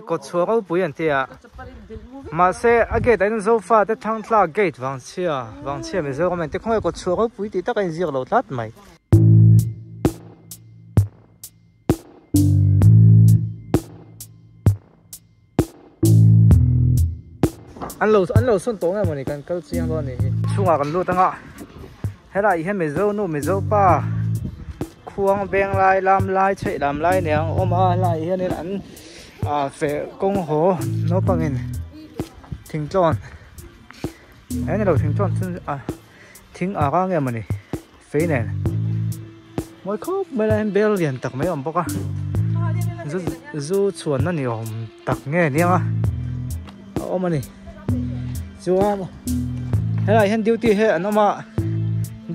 kawtchhuah ropui an ti a mahse a gate ah hian zofa te thangthlak gate vangchhia vangchhia Mizoram an ti khawnge kawtchhuah ropui tih tak a inziak lo tlat mai. An lo an lo sawn tawh nge mawni kan kal chiang dawn a nih hi. Chhungah kan lut anga helai hian Mizo nu Mizo pa khuang beng lai lam lai chheih lam lai nia ang awm a helai hianin an ah feh kawng haw naupangin thingtlawn eh ni lo thingtlawn chu ah thing ah ka nge mawni fei nen mawi khawp mai lai hian bel lian tak mai a awm bawk a zu zu chhuan na ni awm tak nge nia a awm a ni chuan helaiah hian duty hi an awm a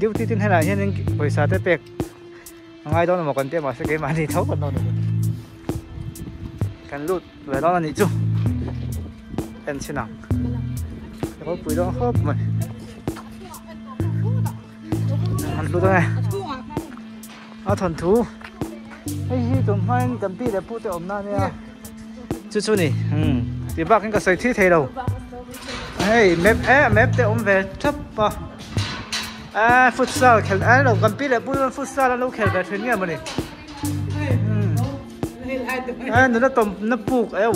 duty ten helaiah hianin pawisa te pek a ngai dawn emaw kan tia mahse keimahni tho kan dawn a ni kan lut ve dawn a nih chu en chhin ang ropui dawn khawp mai. An hlut ange a thawnthu hei hi tun hmain kan pi leh pu te awmna ania chu chu ni umm tih bakin ka sawi thui thei lo hei map eh map te awm ve thap a eh futsal khelh eh lo kan pi leh pu chuan futsal an lo khel ve thin nge mawni umm eh nula tawmna puk eh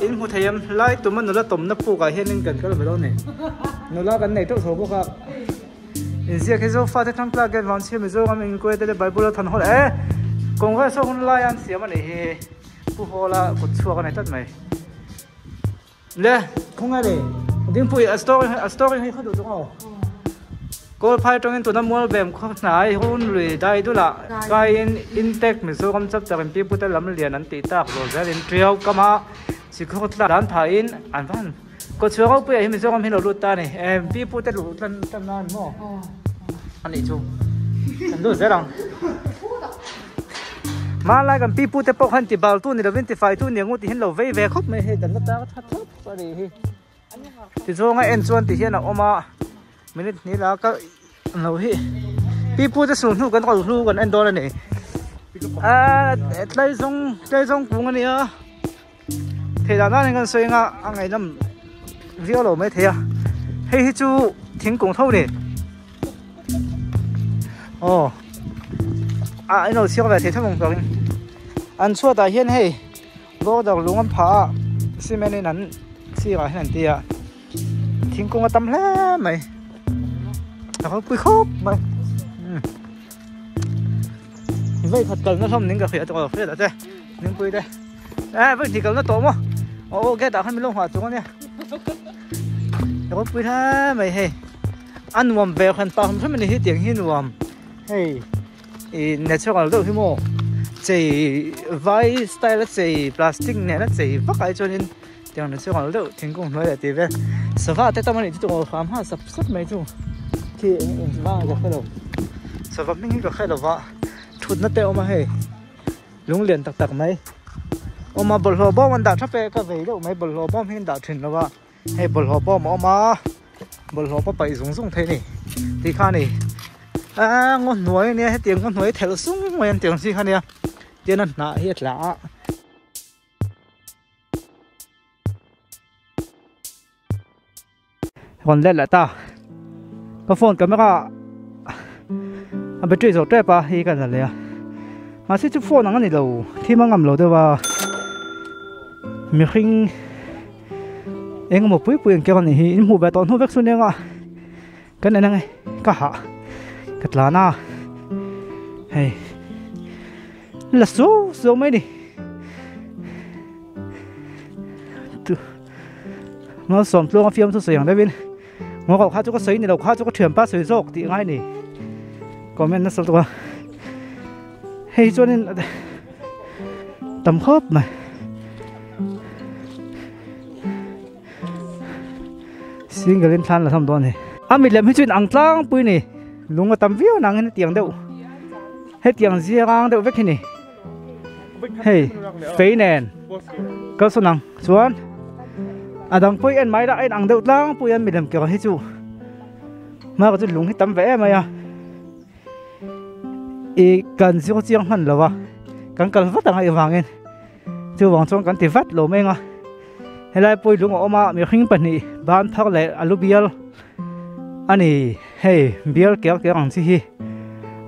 in hmu thei em lai tuma nula tawmna puk ah hianin kan kal ve lo ni nula kan nei teuh tho bawk a inziak hi zofa te thlang tlak hian vangchhia mizoram inkuai te leh bible a thawn hawl eh congress ho hun lai a an siam a nih hi pu hawla kut chhuak a ni tlat mai le khawnge le dingpui a story a story hi khaw duh chu aw kawlphai atangin tuna mualbem khaw hnai hun lui dai dulah kaiin intek mizoram chapchar in pipu te lam lian an tih tak zawh zelin tiau kama sikhaw tla dan phahin an van Kawchhuah ropuiah hi Mizoram hi lo lut ta a ni. Em pi pu te luh tlan tlan na ani maw? A nih chu. Kan lut zel ang. Hmanlai kan pi pu te pawh khan ti bal tu ni lovin ti fai tu ni ang u tih hian lo vei ve khawp mai hei kan la tak tha thlawp a nih hi. Tichuan a en chuan ti hian a awm a minute hnih la ka lo hi pi pu te sul hnu kan kal hnu kan en dawn a ni. Aaa tlaizawng tlaizawng kung a nia. Thei dan dan in kan sawi anga a ngaihnawm viau lo mai thei a hei hi chu thingkung tho ni aw a in lo chhiar ve thei tho ang turin an chhuat ah hian hei border lung an phah a cement in an sirah hian an ti a thingkung a tam hle mai a ropui khawp mai vei khat kalna hlawm ning ka hriat a hriat a che ningpui te. Eh, voi hnih kalna tawh maw? Aw, gate ah khan min lo nghah chung ania. Ropui hle mai hei. A nuam ve khan pa hrim hrim ani hi tiang hi nuam. Hei, i natural deuh hi maw? Chei vai style a chei plastic nen a chei vak ai chuanin tiang natural deuh thingkung hnuai leh tih vel. Sava te tam anih chu tawh hram ha sap sap mai chu. Khi eng eng sava ka hre lo. Sava hming hi ka hre lo va. Thutna te a awm a hei. Lung lian tak tak mai awm a bawlhhlawh bawm an dah thap e ka vei deuh mai bawlhhlawh bawm hi an dah thin lo a hei bawlhhlawh bawm a awm a bawlhhlawh pawh paih zung zung thei a ni tih kha a ni aaa ngaw hnuai a nia hetiang ngaw hnuai thelh sung mai an tih ang chi kha a nia tian a hnah hi a tla a. Rawn let leh ta ka phone camera a battery zawh tep a hei ka la leh a mahse chu phone ang a ni lo thim a ngam lo deuh a mihring eng emaw pui pui an keng a nih hi in hmuh ve tawh hnu vek chu nia nga kan en ang e ka hah ka tlan a hei la suau suau mai a ni. Malsawm tluang a fiam chu sawi ang deuhin ngaw kau kha chu ka sawi ni lo kha chu ka thianpa sawi zawk tih ngai ni comment nasa lutuk a hei chuanin tam khawp mai single in thlan la hlawm dawn a ni a milem hi chu in ang tlangpui a ni lung a tam viau nang hian hetiang deuh hetiang ziarang deuh vek hi ni. Hei fei nen kal sawn ang chuan a dang pawh hi en mai la a inang deuh tlangpui a milem kawr hi chu hma chu lung hi tam ve em mai a ih kan zir chiang hman lo a kan kal vat ang a engvangin. Chuvang chuan kan ti vat lo mai ang a. Helai pawh hi lung a awm a, mihring pahnih ban phar leh a lu bial a ni. Hei bial ker ker ang chi hi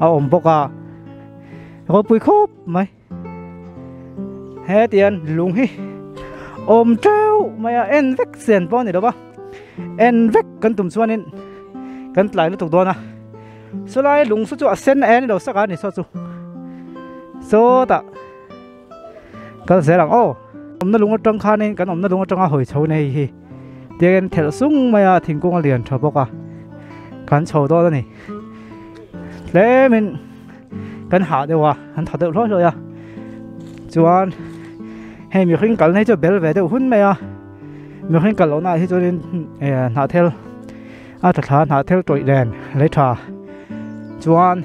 a awm bawk a, ropui khawp mai. Hetian lung hi awm teuh mai a, en vek chen pawh a ni lo va, en vek kan tum chuanin kan tlai lutuk dawn a. Sawlai lung saw chu a sen e ni lo sak a ni saw chu sawtah kal zel ang aw awmna lung atang khanin kan awmna lung atanga hawi chho nei hi tiangin thelh sung mai a thingkung a lian tha bawk a kan chho dawn a ni tlemin kan hah deuh a an tha deuh hlawih hlawih a chuan hei mihring kalna hi chu bel ve deuh hun mai a mihring kal lohna ah hi chuanin hnahthel a tha thla hnahthel tawih nen lei tha chuan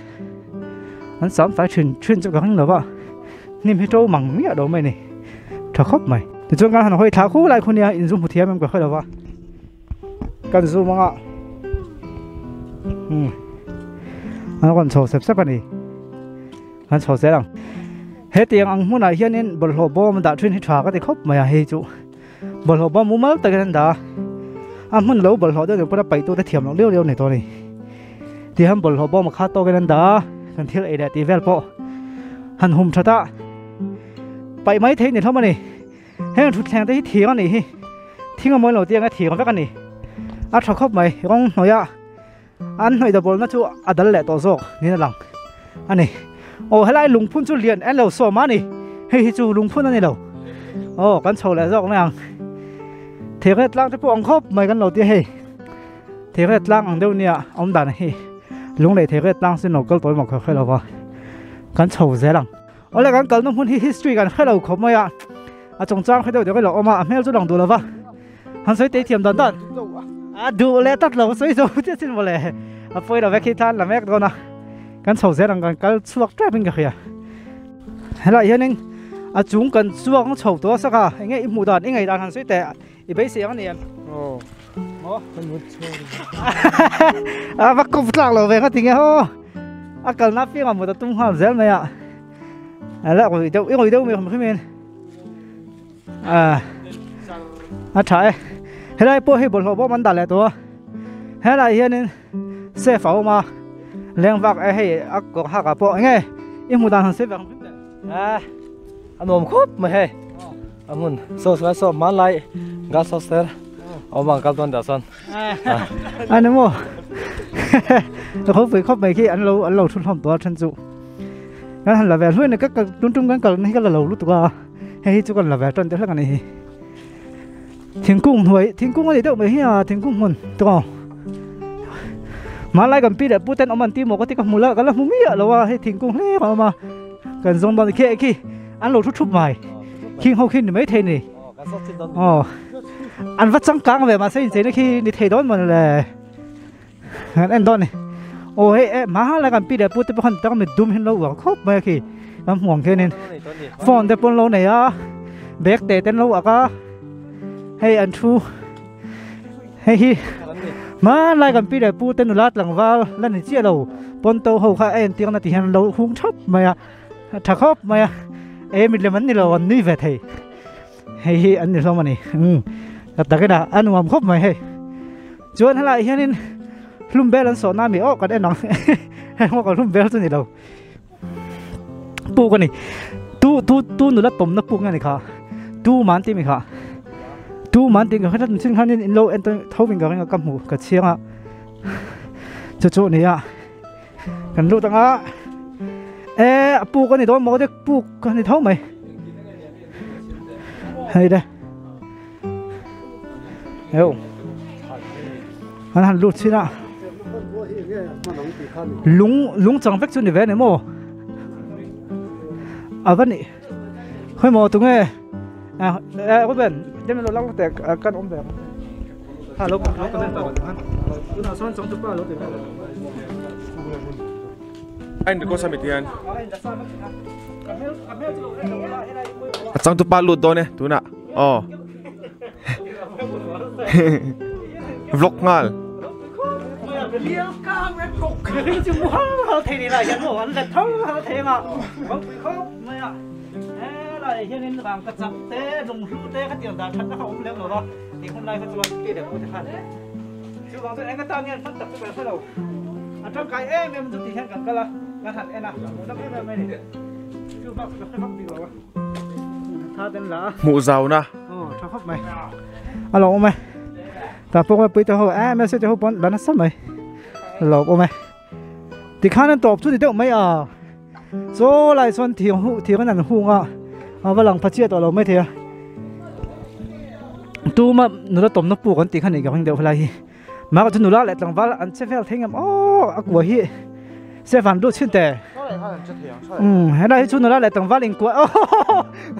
an sam fai thin thin chu ka ring lo va hnim hi to mang miah lo mai ni tha khawp mai tichuan kan han hawi thla khu lai khu nia in zu hmu thiam em ka hre lo va kan zoom anga um an rawn chho sep sep a ni an chho zel ang hetiang ang hmunah hianin bawlhhlawh bawm dah thin hi tha ka ti khawp mai a hei chu bawlhhlawh bawm mumal takin an dah a a hmun lo bawlhhlawh deuh deuh pawh paih tute thiam loh liau liau a ni tawh a ni tihian bawlhhlawh bawm a khat tawkin an dah a kan thil ei leh tih vel pawh han hum that a paih mai thei ni hlawm a ni. Heng thutthleng te hi thing a nih hi thing a mawi lo tih anga thing vek a ni a tha khawp mai rawng hnawih a an hnawih double na chu a dal leh tawh zawk niin a lang a ni aw helai lungphun chu lian en lo sawm a ni hei hi chu lungphun a ni lo aw kan chho leh zawk mai ang thirlet tlang te pawh ang khawp mai kan lo tia hei thirlet tlang ang deuh nia awm dan hi lunglei thirlet tlang chu lo kal tawi mawk kher lo va kan chho zel ang. Awle kan kalna hmun hi history kan hre lo khawp mai a, a chungchang hre deuh deuh hi lo awm a, a hmel chu lang duh lo va, han sawi tei thiam dan dan a duh leh tlat lo sawi zo chiah chin mawle a pawi lo vek hi thlan la mek dawn a, kan chho zel ang kan kal chhuak tep in ka hria. Helaiah hianin a chung kan chuak ang chho tawh a sak a, enge i hmuh dan i ngaih dan han sawi teh i beisei ang a ni em? Aw maw ka mut chhuak a va kawp tlak lo ve nga tinge haw a kalna piangah mut a tum nghal zel mai a ala ngawih deuh i ngawih deuh mai hrim in a a tha e helai pawh hi bawlhhlawh bawm an dah leh tawh a helai hianin safe a awm a leng vak e hei a kawr hak ah pawh enge i hmuh dan han sawi ve ang hrim teh a a nuam khawp mai hei a hmun saw saw saw hmanlai gas hostel awm ang kal dawn dah sawn a ni maw khawpui khawp mai khi an lo an lo thu hlawm tawh a then chu kan han la ve hluai ni ka tun tum kan kal na hi ka la lo lutuk a hei hi chu kan la ve tan te hlek a ni hi thingkung hnuai thingkung a ni deuh mai hi a thingkung hmun tawng hmanlai kan pi leh pu ten awm an ti maw ka ti ka hmu la ka la hmu miah lo a hei thingkung hle a awm a kan zawng dawn khi khi an lo thu thup mai khing ho khi ni mai thei ni aw an va changkang ve mahse incheina khi ni thei dawn mawn le an en dawn ni aw hei eh hma lai kan pi leh pu te pawh khan tak mi dum hi an lo uar khawp mai a khi kan hmuh ang khianin phone te pawh an lo nei a bag te te an lo ak a hei an thu hei hi hmanlai kan pi leh pu te nula tlangval la ni chiah lo pawnto ho kha a entir na ti hian an lo hung thap mai a a tha khawp mai a e mi lem an ni lo an nui ve thei hei hi an ni hlawm a ni umm ka tak ina a nuam khawp mai hei chuan helaiah hianin hlum bel an sawhna ami aw kan en ang heng pawh hlum bel chu ni lo puk a ni tu tu tu nula tawmna puk nge ni kha tu man tih mi kha tu man tih ka hre chin khanin in lo en tho in ka ring a ka hmu ka chhiang a chu chu a ni a. Kan lut ang a e a puk a ni dawn maw te puk a ni tho mai hei le eu an han lut chin a lung lung chang vek chu ni ve ni maw a va ni khawi maw tunge a e Ruben dem lo lang te kan awm ve ha lo lo comment pa han tunah sawn changtupa lo ti ve A in record sa mi tihian a changtupa lut dawn e tunah aw vlog nghal. Tunah hianin rangkachak te, lunghlu te kha tiang dah thatna kha a awm lem lo va, tih hun lai kha chuan pi leh pu te khan chuvang chuan eng atan hian hman tak chu kan hre lo. A tangkai em em chu tih hian kan kal a, kan han en a, a hmuh nawm em em mai a ni. Chu bak chu ka hre vak bik lo a, tha ten la a. Hmuh zauna. Aw, tha khawp mai. A lo awm e. Tah pawh kha puite ho em em te ho pawn la nasa mai. Lo awm e. Tikhan an tawp chu ni deuh mai a. Chaw lai chuan thing hu thing an an hung a a va lang pha chiah tawh lo mai thei a tuma nula tawmna puk an tih kha ni ka hming deuh helai hi mah chu nula leh tlangval an che vel thei ngam aw a kua hi se van lut chhin te um helai hi chu nula leh tlangval in kua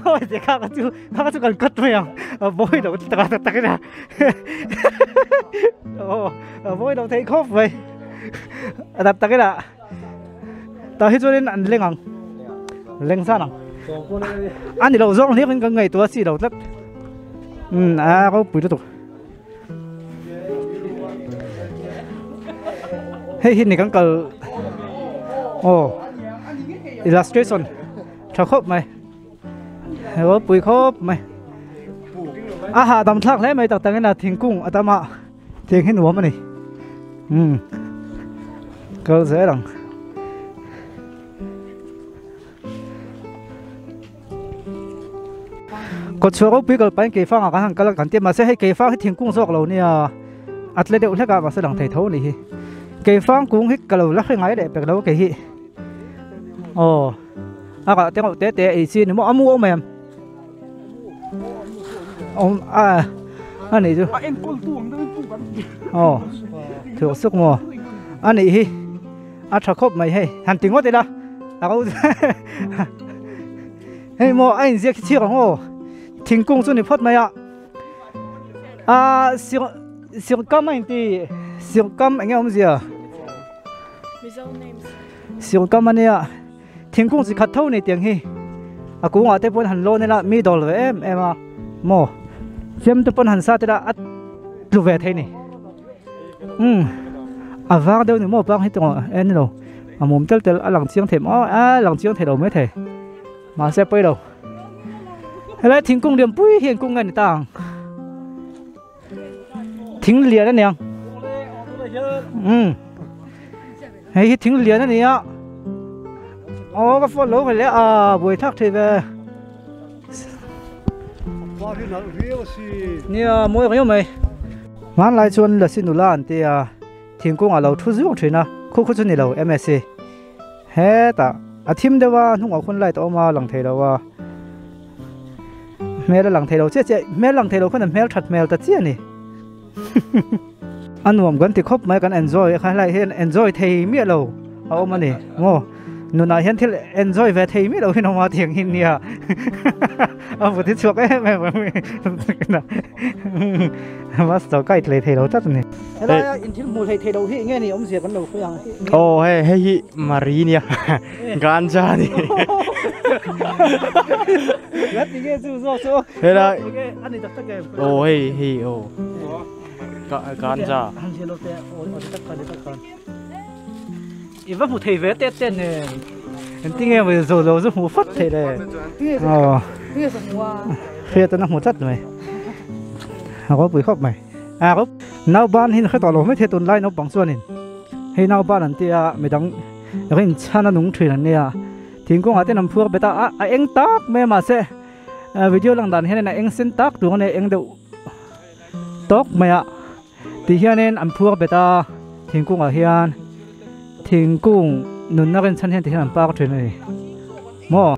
aw ti kha ka chu kha ka chu kan cut mai ang a bawi lo tak tak tak ina aw a bawi lo thei khawp mai a tak tak ina Tah hi chuanin an leng ang leng zan ang a ni lo zawng hliak in kan ngaihtuah a chi lo tlat um a ropui lutuk hei hi ni kan kal aw illustration tha khawp mai ropui khawp mai a hahdam thlak hle mai tak tangin a thingkung a tam a. Tiang hi nuam a ni. Um. Kal zel ang. Kawtchhuah ropui kal pahin keifang ah kan han kal a kan ti a mahse hei keifang hi thingkung zawk lo nia a tle deuh hlek a mahse lang thei tho a nih hi. Keifang kung hi ka lo la hre ngai leh pek lo kei hi. Aw a rah te reuh te te ei chi a ni maw a mu awm em? Awm a a nih chu aw thuk suk maw a nih hi a tha khawp mai hei han ti ngawt ila a ro hei maw a inziak hi chhiar ang aw thingkung chu ni phawt mai a a sir sirkam a inti sirkam eng nge awmzia sirkam ania. Thingkung chi khat tho nei tiang hi a kungah te pawn han lawn ila mi dawl ve em em a maw chem te pawn han sat ila a tlu ve thei ni umm a vang deuh ni maw bang hi tawng e ni lo a mum tel tel a lang chiang thei maw a lang chiang thei lo mai thei mahse pawi lo helai thingkung lian pui hi an kung nge ni ta ang. Thing lian a niang umm hei hi thing lian a ni a aw ka phone lo ka leh a buai thak thei ve nia mawi riau mai hmanlai chuan lasi nula an tia thingkung ah lo thu zuk thin a khu khu chu ni lo mse hetah a thim deuh a hnungah khawn light a awm a lang thei lo a. Hmel a lang thei lo chiah chiah, hmel lang thei lo khan a hmel that hmel ta chiah a ni. A nuam kan ti khawp mai kan enjoy a kha helai hian enjoy thei miah lo a awm a ni maw nunah hian thil enjoy ve thei miah lo hi awm a tiang hi nia a vut hi chhuak em em a master guide hlei thei lo tlat a ni. Helaia in thil hmuh hlei thei lo hi enge ni awmzia kan lo hre ang. Aw hei hei hi Marie nia ganja a ni. Helai aw hei hei aw ganja. I va hmu thei ve te te nen engtinge maw zo lo chu hmu fat thei le aw hriat an a hmu tlat mai a ropui khawp mai a rop nauban hi hre tawh lo mai thei tunlai naupang chuanin hei nauban an tia midang rin chhan a nung thin an nia thingkungah ten an phuar bet a a eng tak mai a mahse video lang dan hianin a eng sen tak tur a nia eng deuh tawk mai a tih hianin an phuar bet a thingkungah hian thingkung nunna rin chhan hian ti hian an park thin a ni maw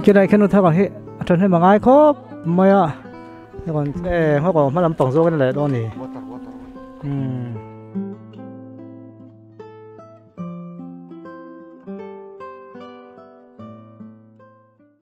khilai khian nu thar ah hi a thahnem a ngai khawp mai a hei rawn e hma lampang zawk in a leh dawn a ni umm.